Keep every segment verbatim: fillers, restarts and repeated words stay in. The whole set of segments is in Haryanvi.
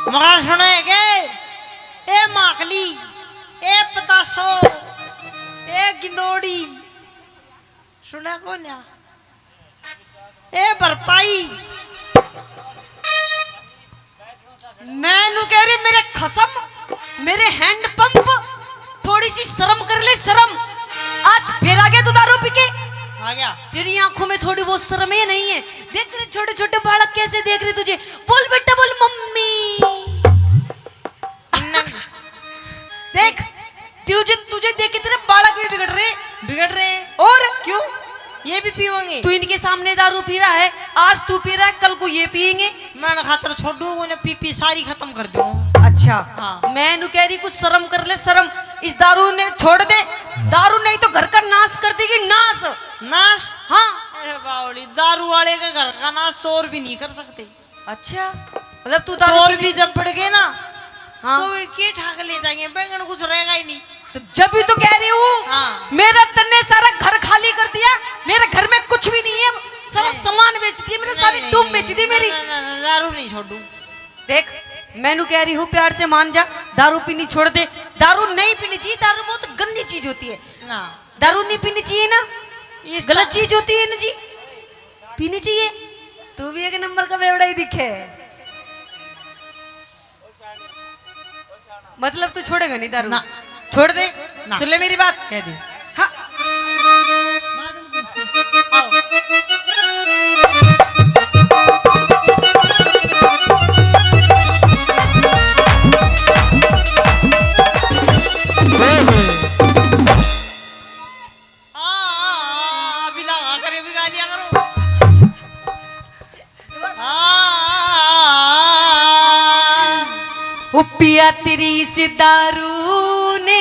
मगर सुने के, ए माखली, ए पतासो, ए गिंदोड़ी, सुने को न्या? ए भरपाई। मैं नू कह रही, मेरे खसम, मेरे हैंड पंप, थोड़ी सी शर्म कर ले, शर्म। आज फिर आ गया तू दारू पी के। आ गया। तेरी आंखों में थोड़ी बहुत शर्म ही नहीं है। देख, तेरे छोटे छोटे बालक कैसे देख रहे तुझे। बोल बेटा, बोल मम्मी। देख, तुझे, तुझे देख के तेरे बालक भी बिगड़ रहे हैं। बिगड़ रहे हैं। और क्यों? ये भी पीवेंगे। तू इनके सामने दारू पी रहा है, आज तू पी रहा है, कल को ये पियेंगे। मैं ना खातर छोड़ू, उन्हें पी पी सारी खत्म कर दूं। अच्छा, हाँ। मैं नू कह रही, कुछ शर्म कर ले, शर्म। इस दारू ने छोड़ दे, दारू नहीं तो घर का नाश कर देगी, नाश। नाश? हाँ। अरे बावली, दारू वाले के घर का नाश चोर भी नहीं कर सकते। अच्छा, मतलब तू दारू चोर पी- भी जब पड़ गए ना, हाँ। तो वे के ठाक ले जाएंगे, बैंगन कुछ रहेगा ही नहीं। तो जब भी तो कह रही हूँ, हाँ। मेरा तन्ने सारा घर खाली कर दिया, मेरे घर में कुछ भी नहीं है, सारा नहीं। सामान बेच दिया, मेरे सारी नहीं, टूम नहीं, बेच दी ना, मेरी। ना, ना, ना, दारू नहीं छोड़ू। देख, मैनू कह रही हूँ प्यार से मान जा, दारू पीनी छोड़ दे। दारू नहीं पीनी चाहिए, दारू बहुत गंदी चीज होती है। ना। दारू नहीं पीनी चाहिए ना, इस गलत ता- चीज होती है ना जी, पीनी चाहिए। तू भी एक नंबर का बेवड़ा ही दिखे। मतलब तू छोड़ेगा नहीं दारू? ना। छोड़ दे। ना। सुन ले मेरी बात। कह दे। हाँ। आ, आ, आ, अभी लगा करे भी गालियां करो। आ, ओ पिया तेरी इस दारू ने,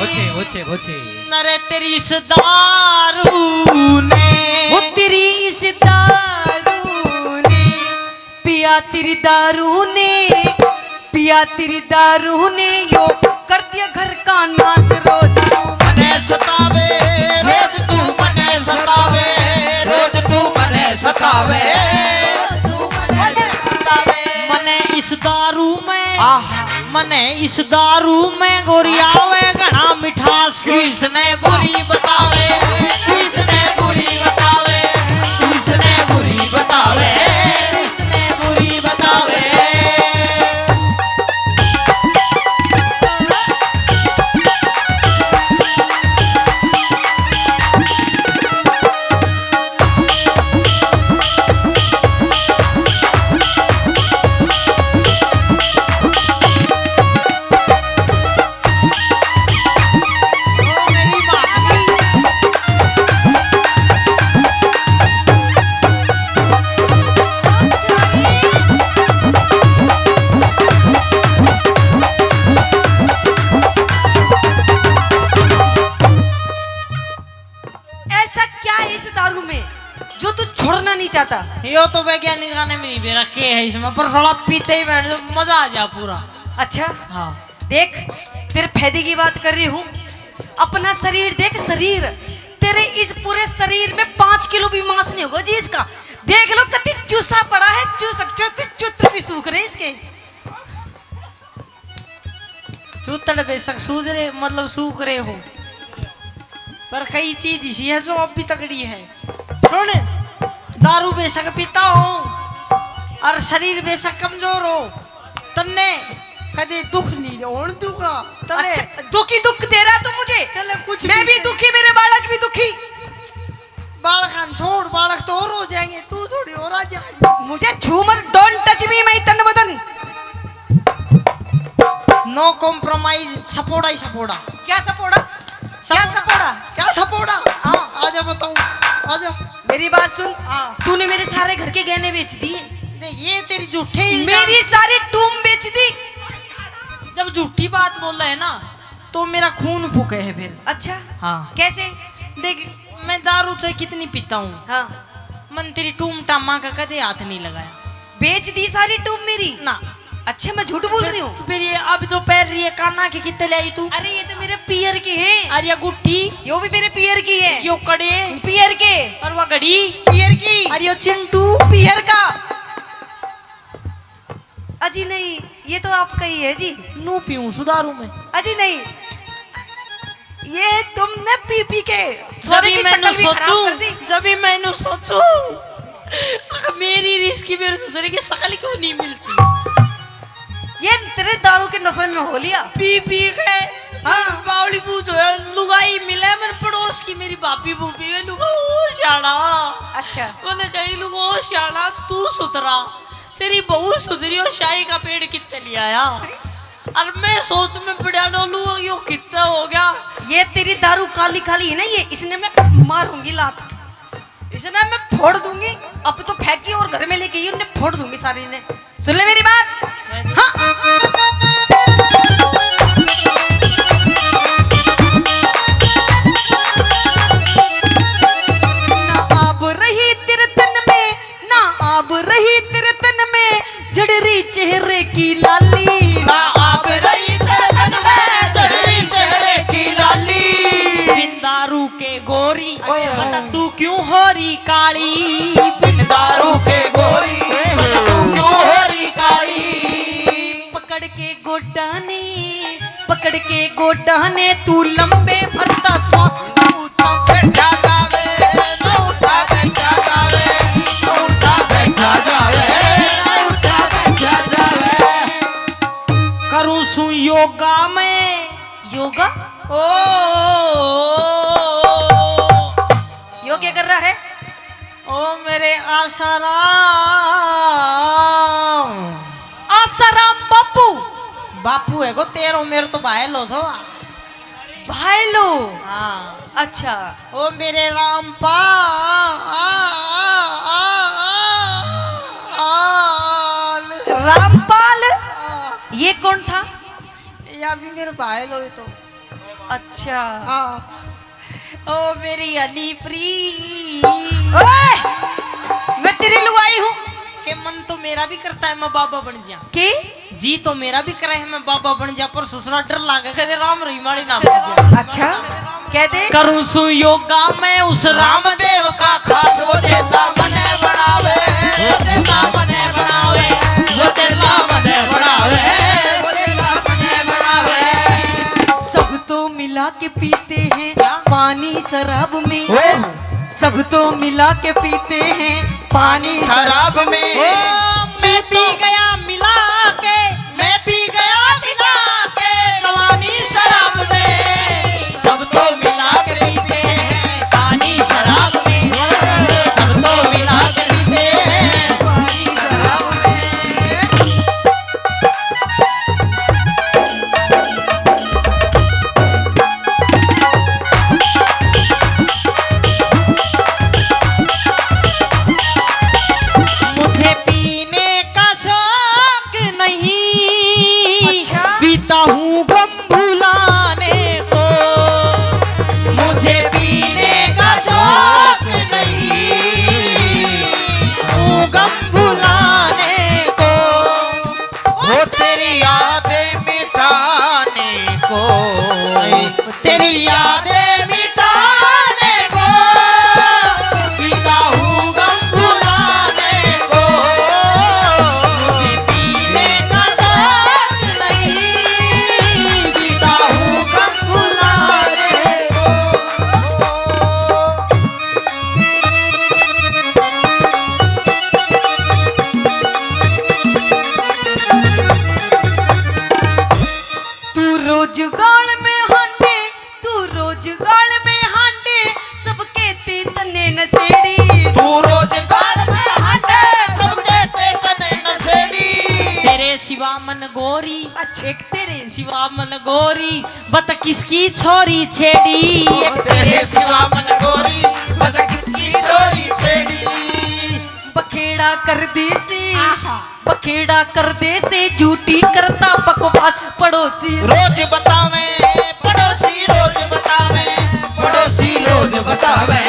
ओछे ओछे ओछे। नरे तेरी इस दारू ने। ओ तेरी इस दारू ने, पिया तेरी दारू ने, पिया तेरी दारू ने यो कर दिया घर का नाश। रोज मने सतावे, रोज तू मने सतावे, रोज तू मने सतावे। मने इस दारू में, आह। मने इस दारू में गोरी आवे घना मिठास। किसने बुरी बतावे, किसने बुरी बतावे, किसने बुरी बतावे, किसने बुरी बतावे। ऐसा क्या है इस दारू में जो तू छोड़ना नहीं चाहता? यो तो वैज्ञानिक ने भी बेरा के है इसमें, पर थोड़ा पीते ही बैठ जाओ, मजा आ जा पूरा। अच्छा, हाँ। देख, तेरे फायदे की बात कर रही हूँ। अपना शरीर देख, शरीर, तेरे इस पूरे शरीर में पाँच किलो भी मांस नहीं होगा जी इसका। देख लो, कति चूसा पड़ा है, चूसक चूत, चूत्र भी सूख रहे इसके। चूतड़ बेशक सूज रहे, मतलब सूख रहे हो, पर कई चीज इसी है जो अब भी तगड़ी है। सुन, दारू बेशक पीता हो और शरीर बेशक कमजोर हो, तन्ने कदे दुख नहीं होन दूंगा। तन्ने अच्छा, दुखी दुख दे रहा तू मुझे। तन्ने कुछ मैं भी नहीं दुखी, मेरे बालक भी दुखी। बालक खान छोड़, बालक तो और हो जाएंगे, तू थोड़ी और आ जाएगी। मुझे छू मत, don't touch me, मैं तन बदन। No compromise, सपोड़ा ही सपोड़ा। क्या सपोड़ा? क्या सपोड़ा? क्या सपोड़ा? हाँ। आजा बताऊं, आजा। मेरी बात सुन। हाँ। तूने मेरे सारे घर के गहने बेच दिए। नहीं, ये तेरी झूठे इल्जाम। मेरी सारी टूम बेच दी। जब झूठी बात बोला है ना, तो मेरा खून फूके है फिर। अच्छा। हाँ। कैसे? देख, मैं दारू चाहे कितनी पीता हूँ, हाँ। मन तेरी टूम टामा का कदे हाथ नहीं लगाया। बेच दी सारी टूम मेरी? ना। अच्छा, मैं झूठ बोल रही हूँ? फिर ये अब जो पहन रही है, काना के कितने ले आई तू? अरे, ये तो मेरे पियर के हैं। और ये गुट्ठी? यो भी मेरे पियर की है। यो कड़े? पियर के। और वो घड़ी? पियर की। और यो चिंटू? पियर का। आज जी नहीं, ये तो आपका ही है जी। नू पीऊं सुधारू में। अजी नहीं, ये तुमने पी पी के छोरे जब की मैं शक्ल भी खराब कर दी। जब भी मैं नू सोचूं, अगर मेरी रीस की मेरे दूसरे की शक्ल क्यों नहीं मिलती? ये तेरे दारू के नशे में हो लिया। पी पी के हाँ। बावली बूझ होया, लुगाई मिले मन पड़ोस की मेरी भाभी बूबी है, लुगा ओ शाला। अच्छा। मैंने कही लुगा ओ शाला, तू सुधरा, तेरी बहू सुधरी और शाही का पेड़ कितने ले आया। और मैं सोच में पड़ा डोलू, यो कितना हो गया? ये तेरी दारू काली काली है ना, ये इसने मैं मारूंगी लात, इसने मैं फोड़ दूंगी। अब तो फेंकी और घर में लेके गई, उन्हें फोड़ दूंगी सारी ने। सुन ले मेरी बात। हाँ। ना आब रही तेरे तन में, ना आब रही तेरे तन में, जड़ रही चेहरे की लाली। ना आब रही तेरे तन में, जड़ रही चेहरे की लाली। बिन दारू के गोरी, अच्छा। बता तू क्यों हो रही काली? बिन दारू के गोरी, बता तू क्यों हो रही काली? पकड़ के गोडा ने, पकड़ के गोडा ने तू लंबे भरता श्वास ना उठा। बैठा जावे, ना उठा, बैठा जावे, ना उठा, बैठा जावे, ना उठा, बैठा जावे। करूँ सू योगा मैं। योगा? ओ, यो क्या कर रहा है? ओ मेरे आसाराम। आसाराम बापू। बापू है को तेरो, मेरे तो भाई लो थो। भाई लो। हाँ। अच्छा। ओ मेरे रामपाल। रामपाल? हाँ। ये कौन था? या भी मेरे भाई लो ही तो। अच्छा। हाँ। ओ मेरी हनीप्री। ओए! मैं तेरी लुगाई हूँ। के मन तो मेरा भी करता है मैं बाबा बन जा। के? जी तो मेरा भी करे है मैं बाबा बन जा, पर ससुरा डर लागे कदे राम रहीम वाली ना बन जा। अच्छा, कह दे। करूँ सू योगा मैं उस रामदेव का खास, वो चेला मने बनावे, वो चेला मने बनावे, वो चेला मने बनावे, वो चेला मने बनावे। सब तो मिला के पीते हैं क्या? पानी शराब में। ओह! सब तो मिला के पीते हैं पानी शराब में। ओ, मैं पी गया मिला के, मैं पी गया मिला के जवानी शराब में। सब तो मिला के पीते हैं पानी शराब में। सब तो मिला के पीते हैं पानी शराब में। मुझे पीने का शौक नहीं, अच्छा। पीता हूँ गम भुलाने को। मुझे पीने का शौक नहीं, हूँ गम भुलाने को। वो तेरी यादें मिटाने को, तेरी यादें मिटाने को, पीता हूँ गम भुलाने को। मुझे पीने का शौक नहीं, पीता हूँ गम भुलाने को। तू रोज गाल में हांडे, तू रोज गाल में हांडे, सब कहते तन्ने नशेड़ी। तू रोज गाल में हांडे, सब कहते तन्ने नशेड़ी। तेरे सिवा मन गोरी, अच्छा। एक तेरे सिवा मन गोरी, बत किसकी छोरी छेड़ी। एक तेरे सिवा मन गोरी, बत किसकी छोरी छेड़ी। बखेड़ा कर दे से, आहा। बखेड़ा कर दे से झूठी करता बकवास पड़ोसी। रोज बतावे पड़ोसी, रोज बतावे पड़ोसी, रोज बतावे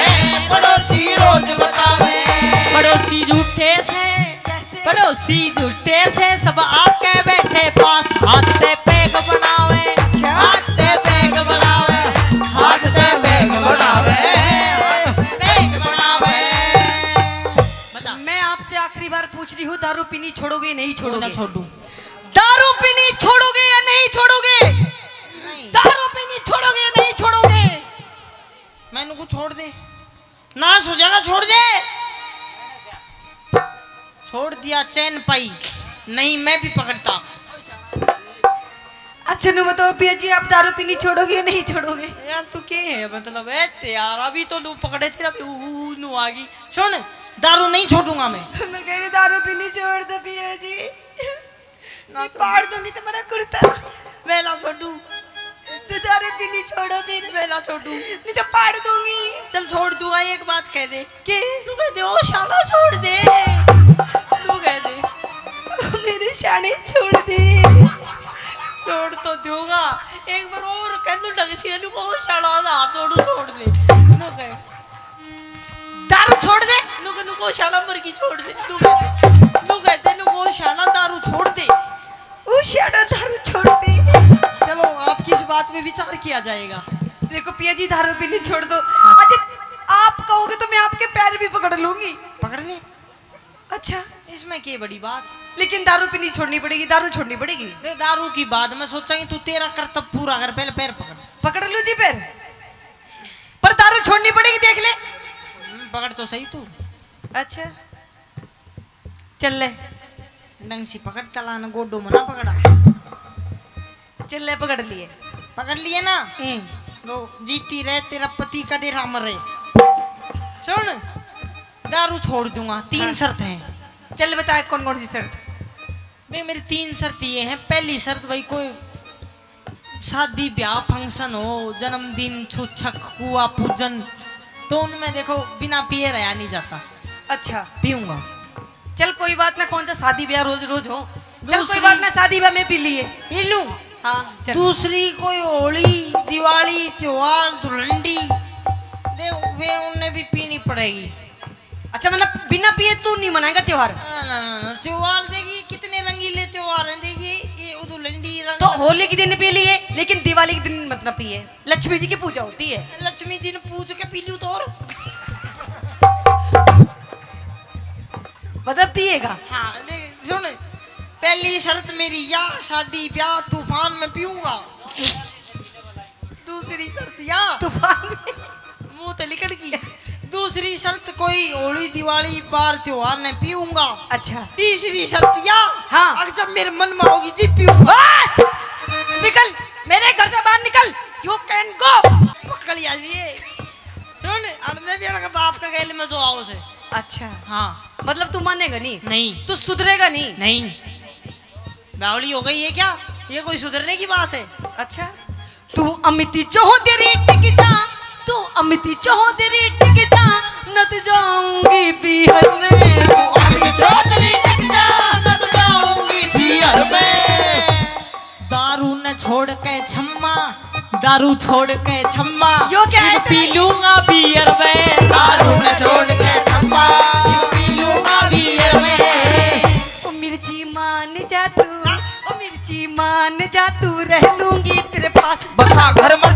पड़ोसी, रोज बतावे। पड़ोसी झूठे से, कैसे? पड़ोसी झूठे से सब आके बैठे पास। हाथ से पैग बनावे, अच्छा। हाथ से पैग बनावे, हाथ से पैग बनावे, पैग बनावे। बता। मैं आपसे आखिरी बार पूछ रही हूँ, दारू दारू पीनी छोड़ोगे, नहीं छोड़ोगे? छोड़ू। दारू पीनी छोड़ोगे या नहीं छोड़ोगे? नहीं। दारू पीनी छोड़ोगे या नहीं छोड़ोगे? मैनू को छोड़ दे। नाश हो जाएगा, छोड़ दे। छोड़ दिया, चैन पाई। नहीं, मैं भी पकड़ता। अच्छा, नु बताओ पिया जी, आप दारू पीनी छोड़ोगे या नहीं छोड़ोगे? यार, तू के है, मतलब, ए, ते यार, अभी तो नु पकड़े थे, अभी ऊ, ऊ, नु आ गई। सुन, दारू नहीं छोड़ूंगा मैं। मैं कह रही, दारू पीनी छोड़ दो पिया जी। ना मैं छोड़ू। फाड़ दूंगी तुम्हारा कुर्ता। मैं ना छोड़ू। तो दारू पीनी छोड़ो फिर। मैं ना छोड़ू। नहीं तो फाड़ दूंगी। चल, छोड़ दूंगा, एक बात कह दे। के? तू कह दे, "ओ शाला, छोड़ दे।" तू कह दे, "ओ मेरे शाने, छोड़ दे।" छोड़ तो दूंगा। एक बार और कह दूं ढंग से, "ओ शाला, हाथ जोड़ू, छोड़ दे।" नु कह। दारू छोड़ दे। नु कह, "नु को शाला, मर गई, छोड़ दे।" नु कह दे, नु कह दे, "नु को शाला, दारू छोड़ दे।" ओ शाला, दारू छोड़ दे। चलो, आपकी इस बात में विचार किया जाएगा। देखो पिया जी, दारू पीनी छोड़ दो। हाँ। अच्छा, आप कहोगे तो मैं आपके पैर भी पकड़ लूंगी। पकड़ ले। अच्छा। इसमें के बड़ी बात? लेकिन दारू पीनी छोड़नी पड़ेगी, दारू छोड़नी पड़ेगी। दे, दारू की बाद में सोचेंगे, तू तेरा कर्तव्य पूरा कर, पहले पैर पकड़। पकड़ लूं जी पैर, पर दारू छोड़नी पड़ेगी, देख ले। हम्म, पकड़ तो सही तू। अच्छा, चल ले। ढंग से पकड़, तला न गोडो मना पकड़ा। चल ले, पकड़ लिए। पकड़ लिए ना? हम्म। लो, जीती रहे, तेरा पति कदे राम रहे। सुन, दारू छोड़ दूंगा, तीन हाँ। शर्त हैं। चल बता, कौन कौन सी शर्त? देख, मेरी तीन शर्त ये हैं। पहली शर्त भाई, कोई शादी ब्याह फंक्शन हो, जन्मदिन, छूछक, कुआ पूजन, तो उनमें देखो बिना पिए रहा नहीं जाता। अच्छा। पीऊंगा। चल कोई बात ना, कौन सा शादी ब्याह रोज रोज हो। चल कोई दूसरी बात ना, शादी ब्याह में पी लिए। पी लूं? हाँ, चल। दूसरी कोई होली, दिवाली, त्योहार, धुलंडी, दे, वे उनने भी पीनी पड़ेगी। अच्छा, मतलब बिना पिए तू नहीं मनाएगा त्योहार? ना, ना, ना, ना, त्योहार देखिए, कितने रंगीले त्योहार हैं। देखिए, ये उधुलंडी रंग तो होली के दिन पी लिए, लेकिन दिवाली के दिन मत ना पिए। लक्ष्मी जी की पूजा होती है। लक्ष्मी जी ने पूज के पी लूं तो और? मतलब पिएगा? हाँ, देख, सुन, पहली शर्त मेरी या, शादी ब्याह तूफान में पीऊंगा। दूसरी शर्त या, तूफान में। मुंह तो निकल गई। दूसरी शर्त, कोई होली, दिवाली, बार त्योहार ने पीऊंगा। अच्छा। तीसरी शर्त या, हाँ। अगर जब मेरे मन में होगी जी पीऊंगा। ओए! निकल, मेरे घर से बाहर निकल। You can go। पकड़ लिया जी। सुन, अड़ने भी अड़के बाप का गैल में जो आओ से। अच्छा। हाँ। मतलब तू मानेगा नहीं? नहीं। तू सुधरेगा नहीं? नहीं। बावली हो गई है क्या? ये कोई सुधरने की बात है? अच्छा। तू अमित चौधरी टिक जा, तू अमित चौधरी टिक जा, न तो जाऊंगी पीहर में। तू अमित चौधरी टिक जा, न तो जाऊंगी पीहर में। दारू न छोड़ के छम्मा, दारू छोड़ के छम्मा, यो क्या है? पी लूंगा बियर में। दारू न छोड़ के छम्मा, पी लूंगा बियर में। ओ मिर्ची मान जा तू, ओ मिर्ची मान जा तू, रह लूंगी तेरे पास। बसा घर में